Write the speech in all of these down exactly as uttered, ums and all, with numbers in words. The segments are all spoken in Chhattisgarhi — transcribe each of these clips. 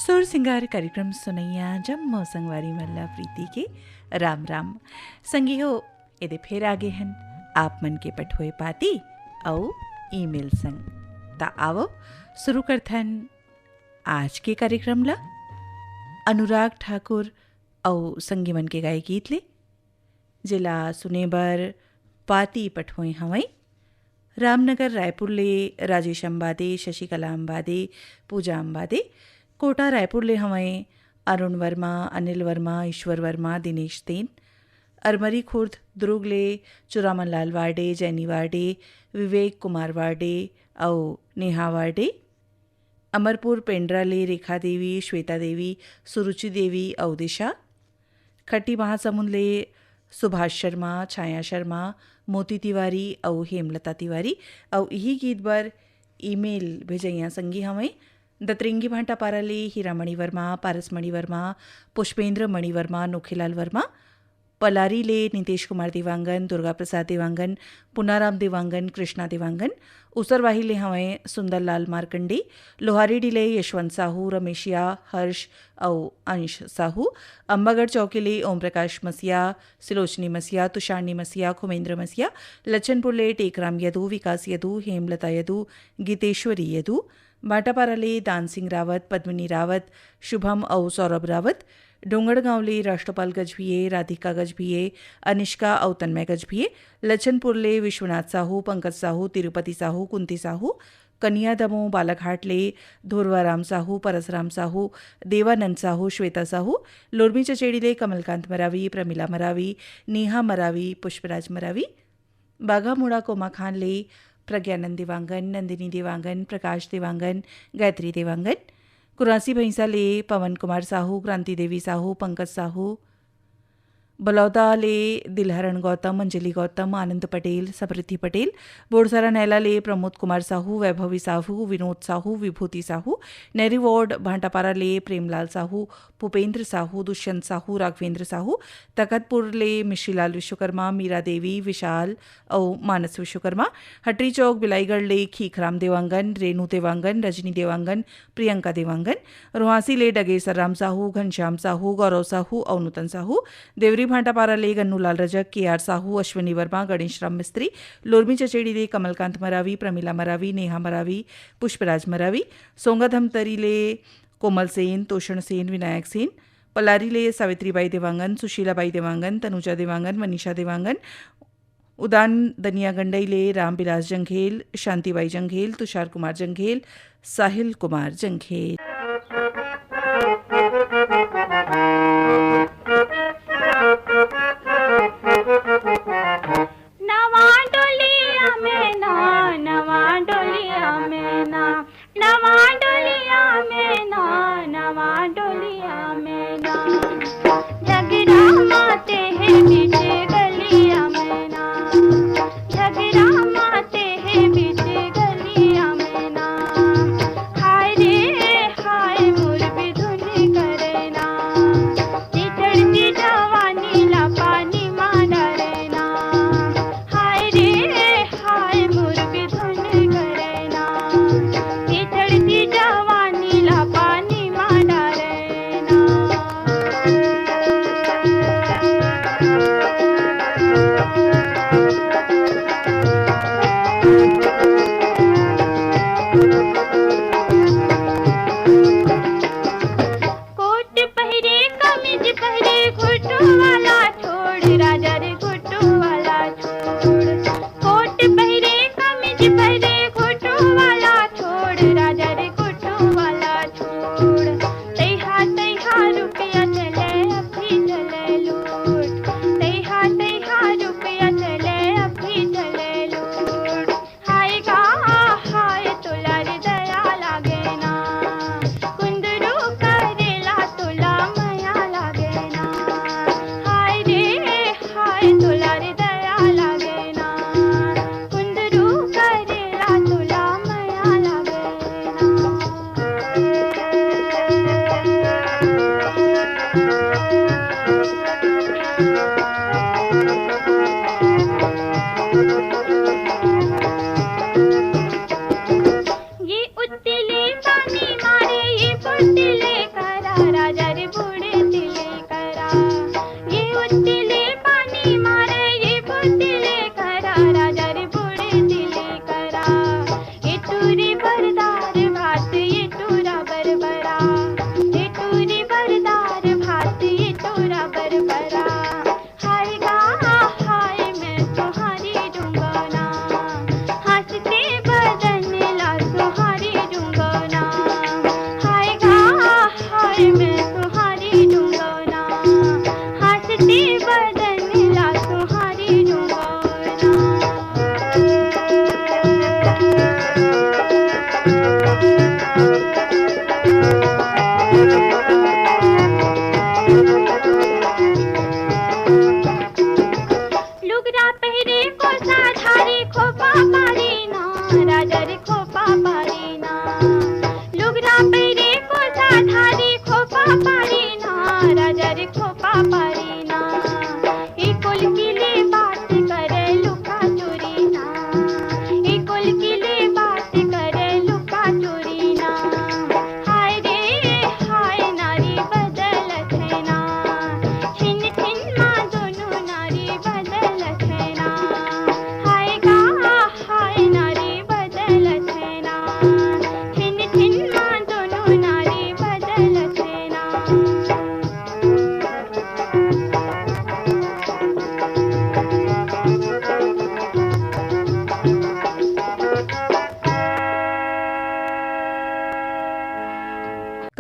सुर सिंगार कार्यक्रम सुनइया जम्मो संगवारी मन ला प्रीति के राम राम। संगी हो, एदे फेर आगे हन आप मन के पठोए पाती अउ ईमेल संग। त आवो, शुरू करथन आज के कार्यक्रम ला अनुराग ठाकुर अउ संगी मन के गाए गीत ले, जेला सुने बर पाती पठोए हवय। रामनगर रायपुर ले राजेश अंबादे, शशिकला अंबादे, पूजा अंबादे, कोटा रायपुर ले हवय अरुण वर्मा, अनिल वर्मा, ईश्वर वर्मा, दिनेश तेन, अरमरी खुर्द दुर्ग ले चुरामन लाल वार्डे, जैनी वार्डे, विवेक कुमार वार्डे अउ नेहा वार्डे, अमरपुर पेंड्रा ले रेखा देवी, श्वेता देवी, सुरुचि देवी अउ दिशा, खट्टी महासमुंद ले सुभाष शर्मा, छाया शर्मा, मोती तिवारी अउ हेमलता तिवारी। अउ इही गीत बर ईमेल भेजइया संगी हवय दतरेंगी भांटापारा ले हीरामणि वर्मा, पारसमणि वर्मा, पुष्पेंद्र मणि वर्मा, नोखेलाल वर्मा, पलारी ले नितेश कुमार देवांगन, दुर्गा प्रसाद देवांगन, पुनाराम देवांगन, कृष्णा देवांगन, उसरवाही ले हवय सुंदरलाल मार्कंडे, लोहारीडीह ले यशवंत साहू, रमेशिया, हर्ष अउ अंश साहू, अम्बागढ़ चौकी ले ओम प्रकाश मसिया, सिलोचनी मसिया, तुषारनी मसिया, खुमेंद्र मसिया, लच्छनपुर ले टेकराम यदु, विकास यदु, हेमलता यदु, गीतेश्वरी यदु, भाटापारा ले दान सिंह रावत, पद्मिनी रावत, शुभम अउ सौरभ रावत, डोंगरगांव ले राष्ट्रपाल गजभिये, राधिका गजभिये, अनिष्का अउ तन्मय गजभिये, लच्छनपुर ले विश्वनाथ साहू, पंकज साहू, तिरुपति साहू, कुंती साहू, कनिया दमो बालाघाट ले धुरवाराम साहू, परसराम साहू, देवानंद साहू, श्वेता साहू, लोरमी चचेड़ी ले कमलकांत मरावी, प्रमिला मरावी, नेहा मरावी, पुष्पराज मरावी, बाघामुड़ा कोमाखान ले प्रज्ञानंद देवांगन, नंदिनी देवांगन, प्रकाश देवांगन, गायत्री देवांगन, कुरासी भैंसा ले पवन कुमार साहू, क्रांति देवी साहू, पंकज साहू, बलौदा ले दिलहरण गौतम, अंजलि गौतम, आनंद पटेल, समृद्धि पटेल, बोरसरा नैला ले प्रमोद कुमार साहू, वैभवी साहू, विनोद साहू, विभूति साहू, नेहरू वार्ड भांटापारा ले प्रेमलाल साहू, भूपेंद्र साहू, दुष्यंत साहू, राघवेंद्र साहू, तखतपुर ले मिश्रीलाल विश्वकर्मा, मीरा देवी, विशाल अउ मानस विश्वकर्मा, हटरी चौक बिलाईगढ़ ले खीखराम देवांगन, रेनू देवांगन, रजनी देवांगन, प्रियंका देवांगन, रोहासी ले डगेसर राम साहू, घनश्याम साहू, गौरव साहू अउ नूतन साहू, देवरी भांटापारा ले गन्नूलाल रजक, के आर साहू, अश्विनी वर्मा, गणेश राम मिस्त्री, लोरमी चचेड़ी ले कमलकांत मरावी, प्रमिला मरावी, नेहा मरावी, पुष्पराज मरावी, सोंगा धमतरी ले कोमल सेन, तोषण सेन, विनायक सेन, पलारी ले सावित्रीबाई देवांगन, सुशीलाबाई देवांगन, तनुजा देवांगन, मनीषा देवांगन, उदान दनिया गंडई ले रामविलास जंघेल, शांतिबाई जंघेल, तुषार कुमार जंघेल, साहिल कुमार जंघेल। नवा डोलिया में ना, नवा डोलिया में ना, नवा डोलिया में ना, नवा डोलिया में ना। झगरा माते हैं बीच गलिया में ना, झगरा माते हैं बीच गलिया में ना। हाय रे, हाय।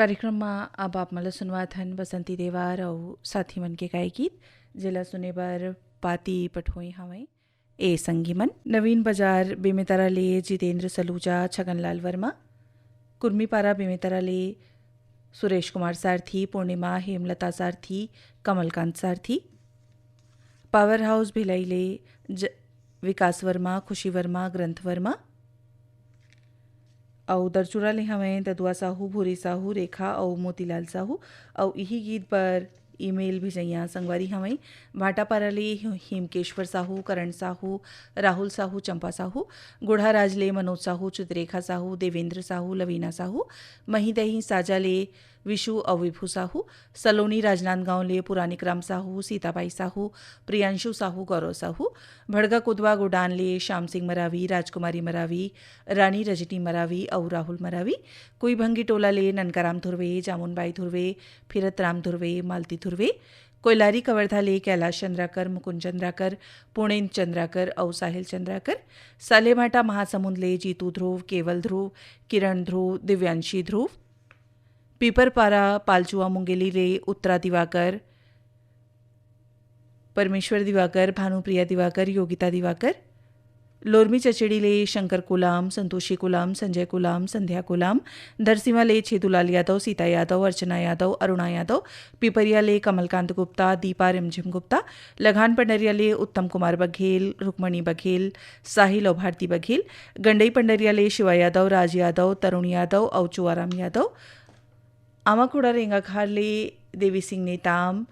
कार्यक्रम म अब आप मन ल सुनवात हन बसंती देवार अउ साथी मन के गाय गीत, जेला सुने बर पाती पठोई हवय। ए संगी मन, नवीन बाजार बेमेतरा ले जितेंद्र सलूजा, छगनलाल वर्मा, कुर्मीपारा बेमेतरा ले सुरेश कुमार सारथी, पूर्णिमा, हेमलता सारथी, कमलकांत सारथी, पावर हाउस भिलाई ले ज-, विकास वर्मा, खुशी वर्मा, ग्रंथ वर्मा, अउ दरचुरा ले हवय ददुआ साहू, भूरी साहू, रेखा अउ मोतीलाल साहू। अउ इही गीत बर ईमेल भेजइया संगवारी हवय भाटापारा ले हिमकेश्वर साहू, करण साहू, राहुल साहू, चंपा साहू, गोढ़ाराज ले मनोज साहू, चित्ररेखा साहू, देवेंद्र साहू, लवीना साहू, महीदही साजा ले विशु अउ विभू साहू, सलोनी राजनांदगांव ले पुरानिक राम साहू, सीताबाई साहू, प्रियांशु साहू, गौरव साहू, भड़गा कुदवा गोडान ले श्याम सिंह मरावी, राजकुमारी मरावी, रानी रजनी मरावी अउ राहुल मरावी, कुईभंगी टोला ले ननकाराम धुर्वे, जामुनबाई धुर्वे, फिरतराम धुर्वे, मालती धुर्वे, कोइलारी कवर्धा ले कैलाश चंद्राकर, मुकुंद चंद्राकर, पूर्णेंद्र चंद्राकर अउ साहिल चंद्राकर, सालेभाटा महासमुंद ले जीतू ध्रुव, केवल ध्रुव, किरण ध्रुव, दिव्यांशी ध्रुव, पीपरपारा पालचुआ मुंगेली ले उत्तरा दिवाकर, परमेश्वर दिवाकर, भानुप्रिया दिवाकर, योगिता दिवाकर, लोरमी चचेड़ी ले शंकर कुलाम, संतोषी कुलाम, संजय कुलाम, संध्या कुलाम, धरसीवा ले छेदूलाल यादव, सीता यादव, अर्चना यादव, अरुणा यादव, पिपरिया ले कमलकांत गुप्ता, दीपा रिमझिम गुप्ता, लघान पंडरिया ले उत्तम कुमार बघेल, रुक्मणी बघेल, साहिल अउ भारती बघेल, गंडई पंडरिया ले शिवा यादव, राज यादव, तरुण यादव अउ चुआराम यादव, आमाखोड़ा रेंगाखार ले देवी सिंह नेताम,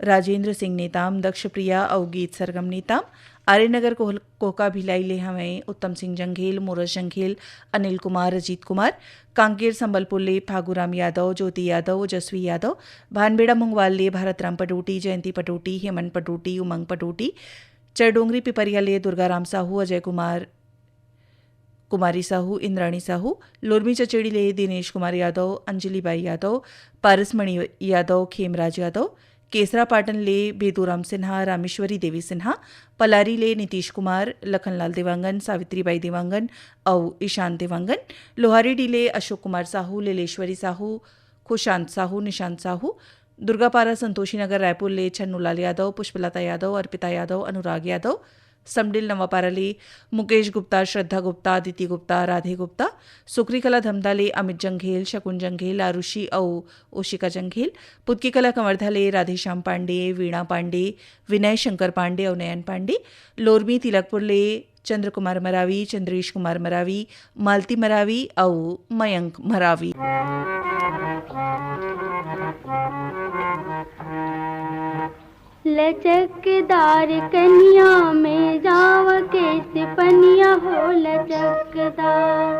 राजेंद्र सिंह नेताम, दक्ष प्रिया अउ गीत सरगम नेताम, आर्यनगर कोहल-, कोहका भिलाई ले हवंय उत्तम सिंह जंघेल, मोरस जंघेल, अनिल कुमार, अजीत कुमार, कांकेर संबलपुर ले फागुराम यादव, ज्योति यादव, ओजस्वी यादव, भानबेड़ा मुंगवाल ले भारतराम पटोटी, जयंती पटोटी, हेमंत पटोटी, उमंग पटोटी, चरडोंगरी पिपरिया ले दुर्गाराम साहू, अजय कुमार, कुमारी साहू, इंद्राणी साहू, लोरमी चचेड़ी ले दिनेश कुमार यादव, अंजलि बाई यादव, पारसमणि यादव, खेमराज यादव, केसरापाटन ले बेदूराम सिन्हा, रामेश्वरी देवी सिन्हा, पलारी ले नीतीश कुमार, लखनलाल देवांगन, सावित्रीबाई देवांगन अउ ईशान देवांगन, लोहारीडीह ले अशोक कुमार साहू, लीलेश्वरी साहू, खुशांत साहू, निशांत साहू, दुर्गापारा संतोषी नगर रायपुर ले छन्नूलाल यादव, पुष्पलता यादव, अर्पिता यादव, अनुराग यादव, समडिल नवापारा ले मुकेश गुप्ता, श्रद्धा गुप्ता, अदिति गुप्ता, राधे गुप्ता, सुकरीकला धमधा ले अमित जंघेल, शकुन जंघेल, आरुषि अउ ओशिका जंघेल, पुतकीकला कवर्धा ले राधेश्याम पांडे, वीणा पांडे, विनय शंकर पांडे अउ नयन पांडे, लोरमी तिलकपुर ले चंद्र कुमार मरावी, चंद्रेश कुमार मरावी, मालती मरावी अउ मयंक मरावी। लचकदार कनिया में जाव के से पनिया हो लचकदार,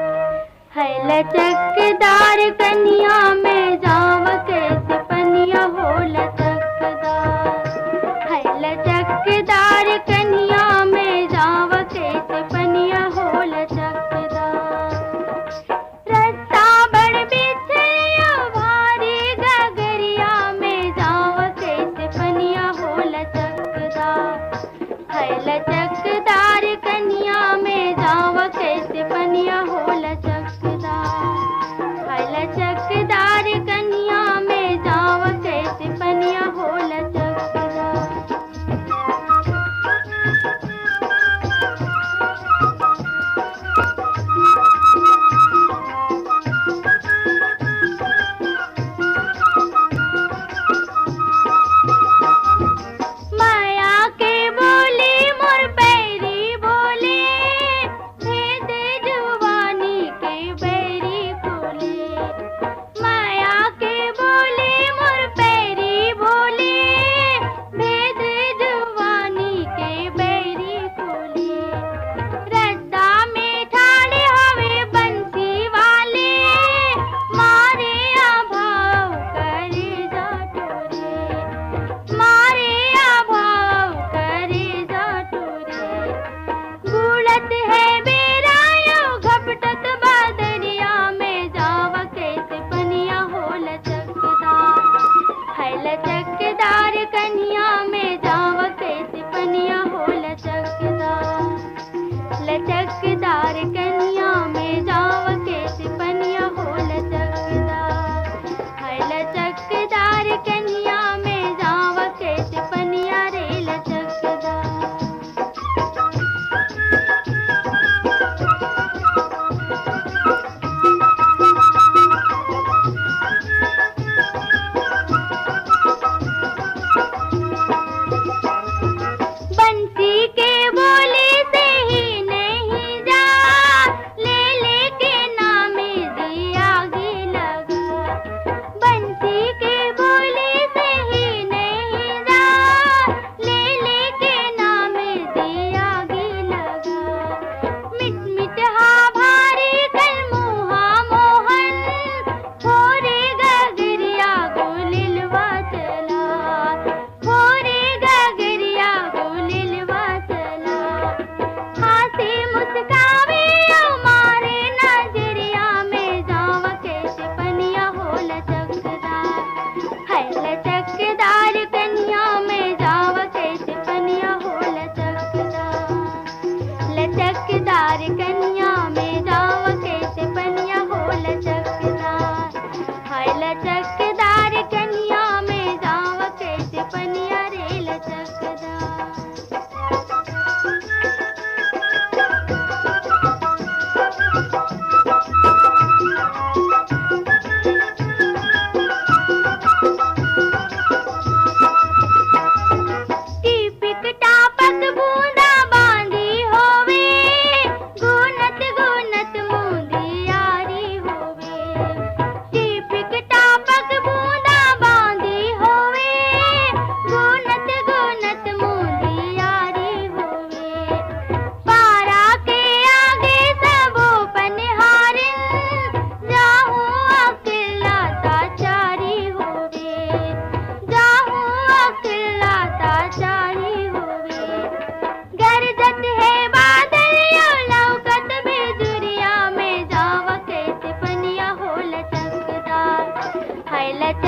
है लचकदार कनिया में जाव के से पनिया हो लचकदार, है लचकदार कनिया में जाव के से पनिया हो लचकदार। रस्ता बड़ बिछड़िया भारी गगरिया में जाव के से पनिया हो लचकदार, है लचकदार कनिया में जाव के से पनिया हो लचकदार, है लचकदार कनिया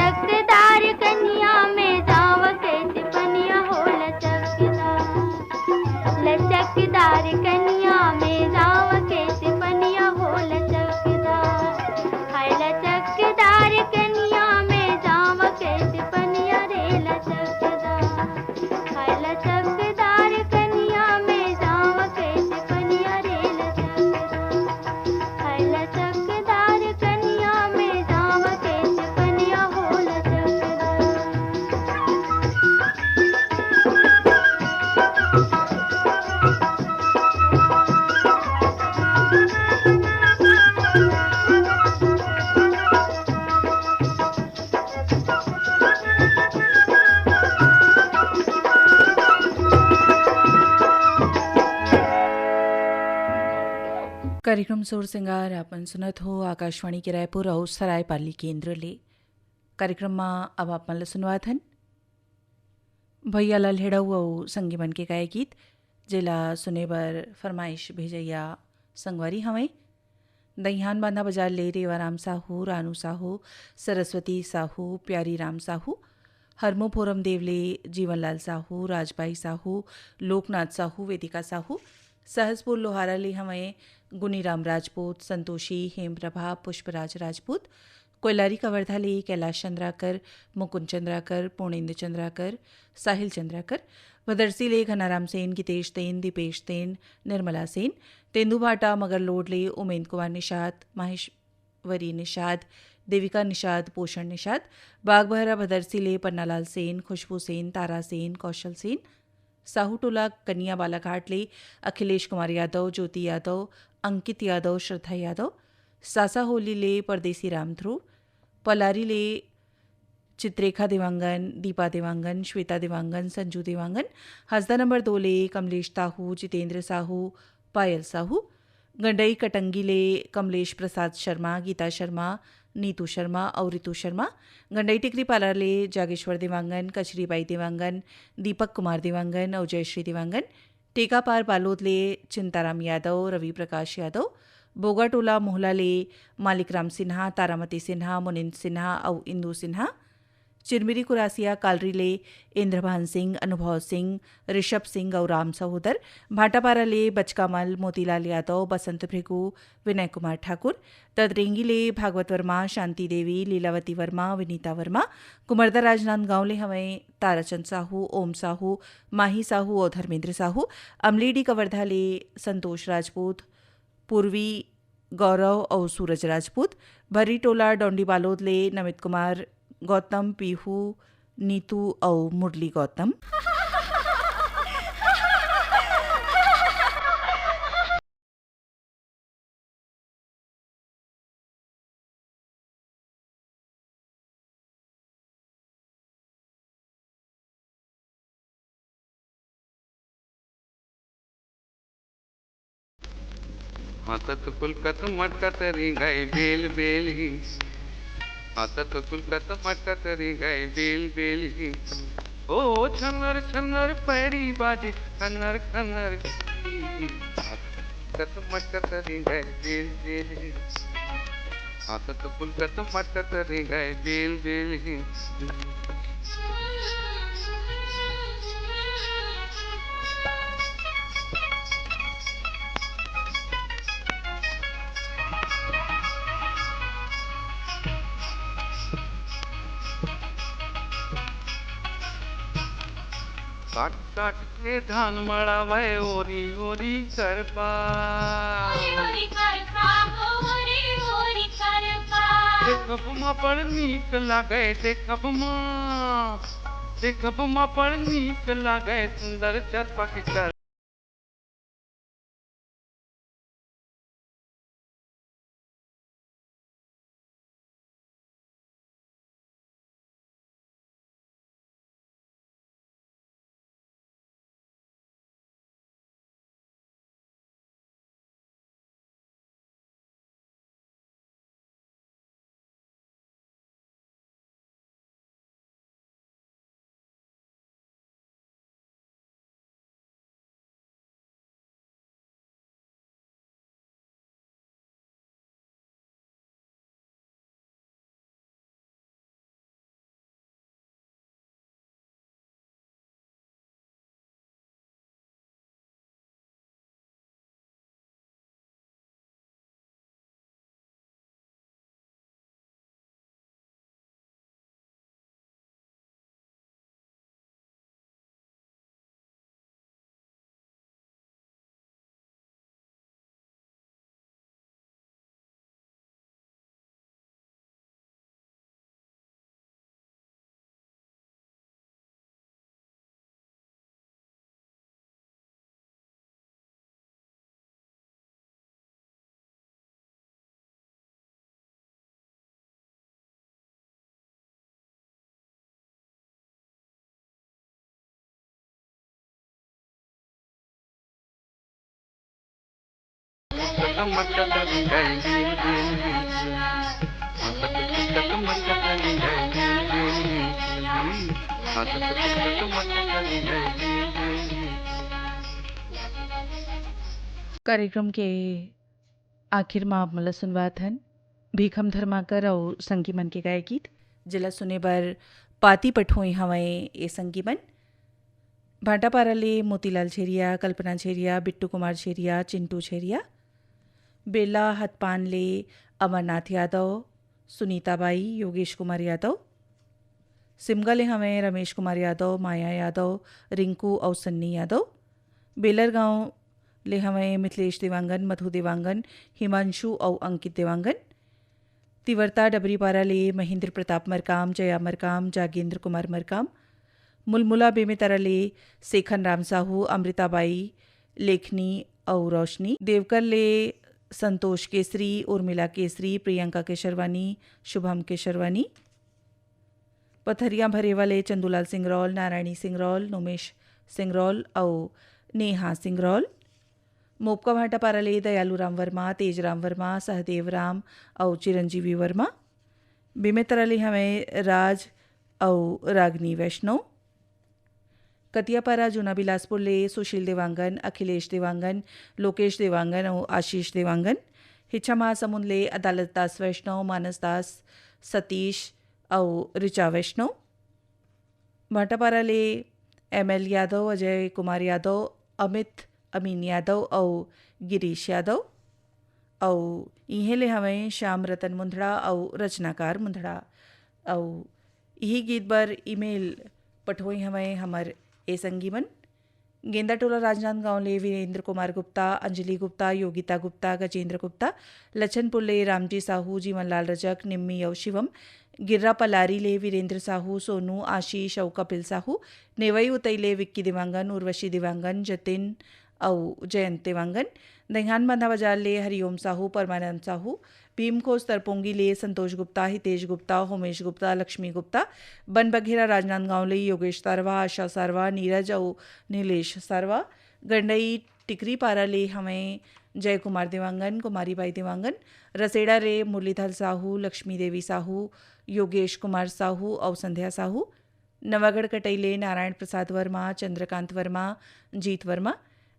लचकदार कनिया में जाव कैसे पनिया हो लचकदार। लचकदार कनिया में जाव कैसे पनिया हो लचकदार। हाय लचकदार कनिया में जाव कैसे पनिया रे लचकदार। हाय लचकदार कनिया में जाव कैसे पनिया रे लचकदार। हाय लचकदार कनिया में जाव कैसे पनिया हो लचकदार। कार्यक्रम सुर सिंगार आपन सुनत हो आकाशवाणी के रायपुर अउ सरायपाली केंद्र ले। कार्यक्रम म अब आपन ल सुनवात हन भैया लाल हेड़ऊ अउ संगी मन के गाए गीत, जेला सुने बर फरमाइश भेजइया संगवारी हवंय। दइहान बांधा बाजार ले रेवाराम साहू, रानू साहू, सरस्वती साहू, प्यारी राम साहू, हरमो फोरम देव ले जीवनलाल साहू, राजबाई साहू, लोकनाथ साहू, वेदिका साहू, सहसपुर लोहारा ले हवंय गुनीराम राजपूत, संतोषी, हेमप्रभा, पुष्पराज राजपूत, कोइलारी कवर्धा ले कैलाश चंद्राकर, मुकुंद चंद्राकर, पूर्णेंद्र चंद्राकर, साहिल चंद्राकर, भदरसी ले घनाराम सेन, गीतेश सेन, दीपेश सेन, निर्मला सेन, तेंदूभाटा मगरलोड ले उमेंद कुमार निषाद, महेश्वरी निषाद, देविका निषाद, पोषण निषाद, बागबहरा भदरसी ले पन्नालाल सेन, खुशबू सेन, तारा सेन, कौशल सेन, साहू टोला कनिया बालाघाट ले अखिलेश कुमार यादव, ज्योति यादव, अंकित यादव, श्रद्धा यादव, सासा होली ले परदेसी राम ध्रुव, पलारी ले चित्रेखा देवांगन, दीपा देवांगन, श्वेता देवांगन, संजू देवांगन, हसदा नंबर दो ले कमलेश साहू, जितेंद्र साहू, पायल साहू, गंडई कटंगी ले कमलेश प्रसाद शर्मा, गीता शर्मा, नीतू शर्मा अउ रितु शर्मा, गंडई टिकरी पारा ले जागेश्वर देवांगन, कचरीबाई देवांगन, दीपक कुमार देवांगन अउ जयश्री देवांगन, टेकापार बालोद ले चिंताराम यादव, रवि प्रकाश यादव, बोगाटोला मोहला ले मालिक राम सिन्हा, तारामती सिन्हा, मुनिंद सिन्हा अउ इंदू सिन्हा, चिरमिरी कुरासिया कालरी ले इंद्रभान सिंह, अनुभव सिंह, ऋषभ सिंह अउ राम सहोदर, भाटापारा ले बचकामल, मोतीलाल यादव, बसंत भृगु, विनय कुमार ठाकुर, ददरेंगी ले भागवत वर्मा, शांति देवी, लीलावती वर्मा, विनीता वर्मा, कुमरदा राजनांदगांव ले हवंय ताराचंद साहू, ओम साहू, माही साहू अउ धर्मेंद्र साहू, अमलीडी कवर्धा ले संतोष राजपूत, पूर्वी गौरव अउ सूरज राजपूत, भर्री टोला डौंडी बालोद ले नमित कुमार, गौतम, पीहू, नीतू अउ मुरली गौतम। हाथत कुलकत मटकत रिंगाई बेल बेल ही। हाथत कुलकत मटकत रिंगाई बेल बेल ही। ओ छनर छनर पैरी बाजे खनर खनर। हाथत कुलकत मटकत रिंगाई बेल बेल ही। हाथत कुलकत मटकत रिंगाई बेल बेल ही। काट काट के धान मड़ावय ओरी ओरी करपा। ओरी ओरी करपा, ओरी ओरी करपा। देखब म बड़ नीक लागय, देखब म, देखब म बड़ नीक लागय, सुंदर चरपा के कर। कार्यक्रम के आखिर म आप मन ल सुनवात हन भीखम धर्माकर अउ संगी मन के गाए गीत, जेला सुने बर पाती पठोई हवय ए संगी मन। भाटापारा ले मोतीलाल छेरिया, कल्पना छेरिया, बिट्टू कुमार छेरिया, चिंटू छेरिया, बेला हतपान ले अमरनाथ यादव, सुनीता बाई, योगेश कुमार यादव, सिमगा ले हवय रमेश कुमार यादव, माया यादव, रिंकू अउ सन्नी यादव, बेलर गांव ले हवय मिथिलेश देवांगन, मधु देवांगन, हिमांशु अउ अंकित देवांगन, तिवरता डबरीपारा ले महेंद्र प्रताप मरकाम, जया मरकाम, जागेंद्र कुमार मरकाम, मुलमुला बेमेतरा ले सेखन राम साहू, अमृता बाई, लेखनी अउ रोशनी, देवकर ले संतोष केसरी, उर्मिला केसरी, प्रियंका केशरवानी, शुभम केशरवानी, पथरिया भरेवा ले चंदूलाल सिंगरौल, नारायणी सिंगरौल, नोमेश सिंगरौल अउ नेहा सिंगरौल, मोपका भाटापारा ले दयालू राम वर्मा, तेज राम वर्मा, सहदेव राम अउ चिरंजीवी वर्मा, बेमेतरा ले हवय राज अउ रागनी वैष्णव, कतियापारा जूना बिलासपुर ले सुशील देवांगन, अखिलेश देवांगन, लोकेश देवांगन अउ आशीष देवांगन, हिच्छा महासमुंद ले अदालत दास वैष्णव, मानस दास, सतीश अउ ऋचा वैष्णव, भाटापारा ले एम एल यादव, अजय कुमार यादव, अमित अमीन यादव अउ गिरीश यादव, अउ इहें ले हवय श्याम रतन मुंधड़ा अउ रचनाकार मुंधड़ा। अउ इही गीत बर ईमेल पठोई हवय हमर ए संगी मन। गेंदाटोला राजनांदगांव ले वीरेंद्र कुमार गुप्ता, अंजलि गुप्ता, योगिता गुप्ता, गजेंद्र गुप्ता, लछनपुर ले रामजी साहू, जीवनलाल रजक, निम्मी अउ शिवम, गिर्रा पलारी ले वीरेंद्र साहू, सोनू, आशीष अउ कपिल साहू, नेवई उतई ले विक्की देवांगन, उर्वशी देवांगन, जतिन अउ जयंत देवांगन, दहिहान बांधा बाजार ले हरिओम साहू, परमानंद साहू, भीमखोस तरपोंगी ले संतोष गुप्ता, हितेश गुप्ता, होमेश गुप्ता, लक्ष्मी गुप्ता, बनबघेरा राजनांदगांव ले योगेश सारवा, आशा सारवा, नीरज अउ नीलेश सारवा, गंडई टिकरीपारा ले हवय जय कुमार देवांगन, कुमारी बाई देवांगन, रसेड़ा ले मुरलीधर साहू, लक्ष्मी देवी साहू, योगेश कुमार साहू अउ संध्या साहू, नवागढ़ कटई ले नारायण प्रसाद वर्मा, चंद्रकांत वर्मा, जीत वर्मा,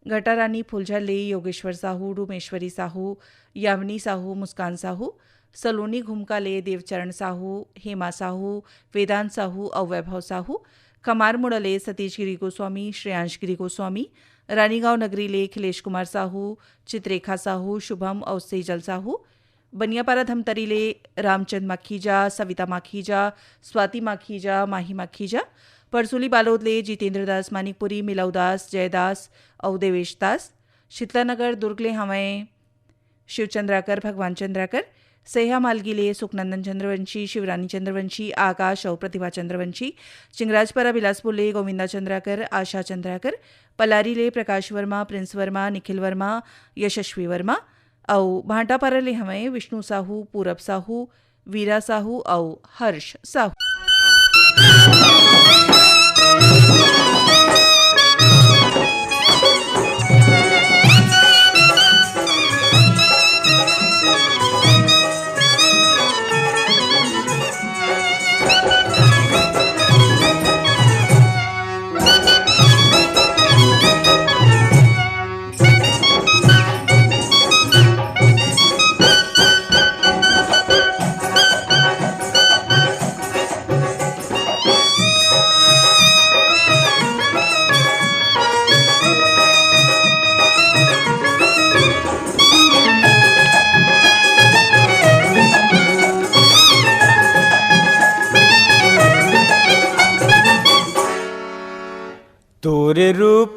घटारानी फुलझर ले योगेश्वर साहू, डूमेश्वरी साहू, यामिनी साहू, मुस्कान साहू, सलोनी घुमका ले देवचरण साहू, हेमा साहू, वेदांत साहू अउ वैभव साहू, कमारमुड़ा ले सतीश गिरी गोस्वामी, श्रेयांश गिरी गोस्वामी, रानीगांव नगरी ले अखिलेश कुमार साहू, चित्रेखा साहू, शुभम अउ सेजल साहू, बनियापारा धमतरी ले रामचंद माखीजा, सविता माखीजा, स्वाति माखीजा, माही माखीजा, परसुली बालोद ले जितेंद्र दास मानिकपुरी, मिलऊ दास, जयदास अउ देवेश दास, शीतलानगर दुर्ग ले हवंय शिव चंद्राकर, भगवान चंद्राकर, सैहा मालगी ले सुखनंदन चंद्रवंशी, शिवरानी चंद्रवंशी, आकाश अउ प्रतिभा चंद्रवंशी, चिंगराजपरा बिलासपुर ले गोविंदा चंद्राकर, आशा चंद्राकर, पलारी ले प्रकाश वर्मा, प्रिंस वर्मा, निखिल वर्मा, यशस्वी वर्मा, अउ भाटापारा ले हवंय विष्णु साहू, पूरब साहू, वीरा साहू अउ हर्ष साहू। तोर रूप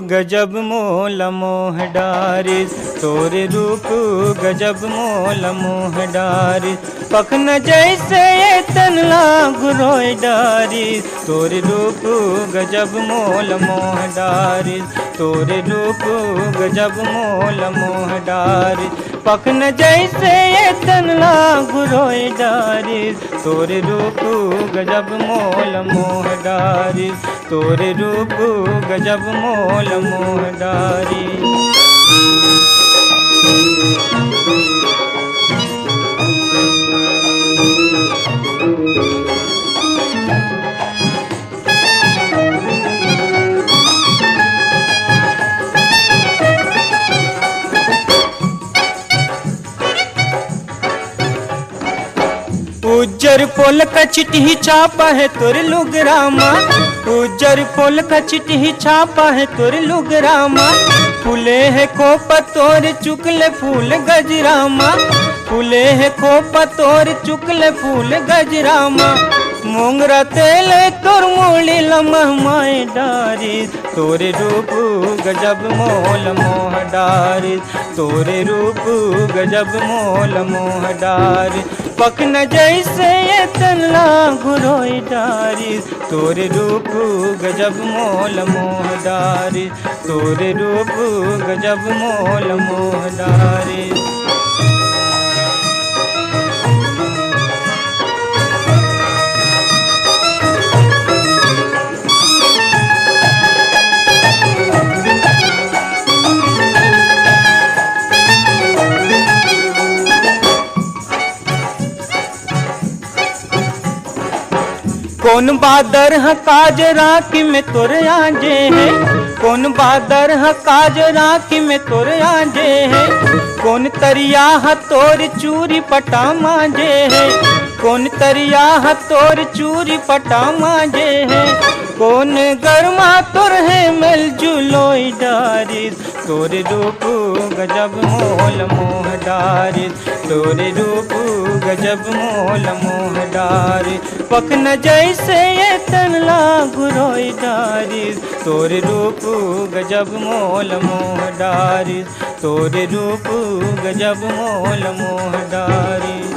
गजब मोला मोह डारिस, तोर रूप गजब मोला मोह डारिस, पखना जैसे ये तन ला गुरोय डारिस। तोर रूप गजब मोला मोह डारिस, तोर रूप गजब मोला मोह डारिस, पखना जैसे ये तन ला गुरोय डारिस। तोर रूप गजब मोला मोह डारिस, तोर रूप गजब मोला मोह डारिस। उज्जर पोल कचटही छापा हे तोर लुगरा मा, उज्जर पोल कचटही छापा हे तोर लुगरा मा। फूले हे खोपा तोर चुकले फूल गजरा मा, फूले हे खोपा तोर चुकले फूल गजरा मा। मोंगरा तेल तोर मुड़ी ल महमाय डारिस, तोरे रूप गजब मोल मोह डारिस, तोरे रूप गजब मोल मोह डारिस। पखना जइसे ए तन ला घुरोय डारिस, तोरे रूप गजब मोल मोह डारिस, तोरे रूप गजब मोल मोह डारिस। कोन बादर ह काजर आँखी में तोर आँजे हे, कोन बादर ह काजर आँखी में तोर आँजे हे, कोन तरिया ह तोर चूरी पटा माँजे हे, कोन तरिया ह तोर चूरी पटा माँजे हे, कोन गरमा तोर हे मेल जुलोय डारिस, तोरे रूप गजब मोल मोह डारिस, तोरे रूप गजब मोल मोह डारिस। पखना जइसे ए तन ला घुरोय डारिस, तोरे रूप गजब मोल मोह डारिस, तोरे रूप गजब मोल मोह डारिस।